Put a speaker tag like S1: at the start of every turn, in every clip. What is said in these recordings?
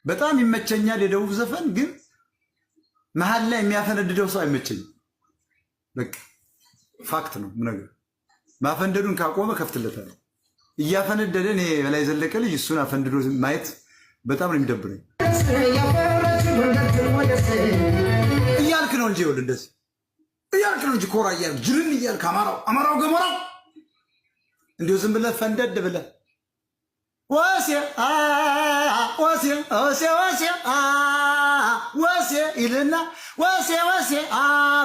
S1: በጣም ይመቸኛል የደቡብ ዘፈን፣ ግን መሀል ላይ የሚያፈነድደው ሰው አይመቸኝም። በቃ fact ነው የምነግርህ። ማፈንደዱን ካቆመ ከፍትለታለሁ። እያፈነደደ እኔ በላይ ዘለቀ ልጅ እሱን አፈንድዶ ማየት በጣም ነው የሚደብረኝ። እያልክ ነው እንጂ ይኸውልህ፣ እንደዚህ እያልክ ነው እንጂ ኮራ እያልክ ጅልን እያልክ አማራው አማራው ገሞራው እንዲሁ ዝም ብለህ ፈንደድ ብለህ ወሴ ወሴ ወሴ ወሴ ወሴ ይልና ወሴ ወሴ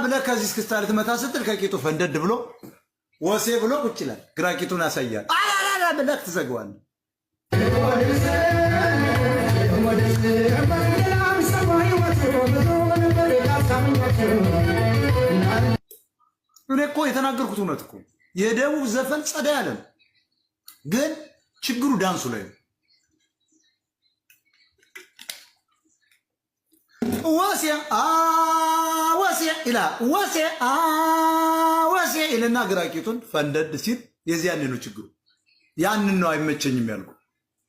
S1: ብለህ ከዚህ እስክስታ ልትመታ ስትል ከቂጡ ፈንደድ ብሎ ወሴ ብሎ ቁጭ ይላል። ግራ ቂጡን ያሳያል። አላላ ብለህ ትዘጋዋለህ። እኔ እኮ የተናገርኩት እውነት እኮ የደቡብ ዘፈን ጸዳ ያለ ነው፣ ግን ችግሩ ዳንሱ ላይ ነው። ወሴ ወሴ ይላል። ወሴ ወሴ ይልና ግራ ቂጡን ፈንደድ ሲል የዚያኔ ነው ችግሩ። ያንን ነው አይመቸኝም ያልኩ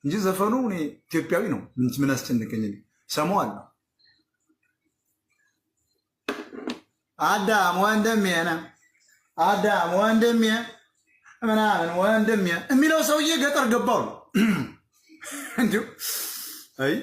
S1: እንጂ ዘፈኑ እኔ ኢትዮጵያዊ ነው። ምን አስጨነቀኝ? ሰማዋለሁ። አዳም ወንድሜ ነህ፣ አዳም ወንድሜ ምናምን ወንድሜ የሚለው ሰውዬ ገጠር ገባው ነው እንዲሁ አይ።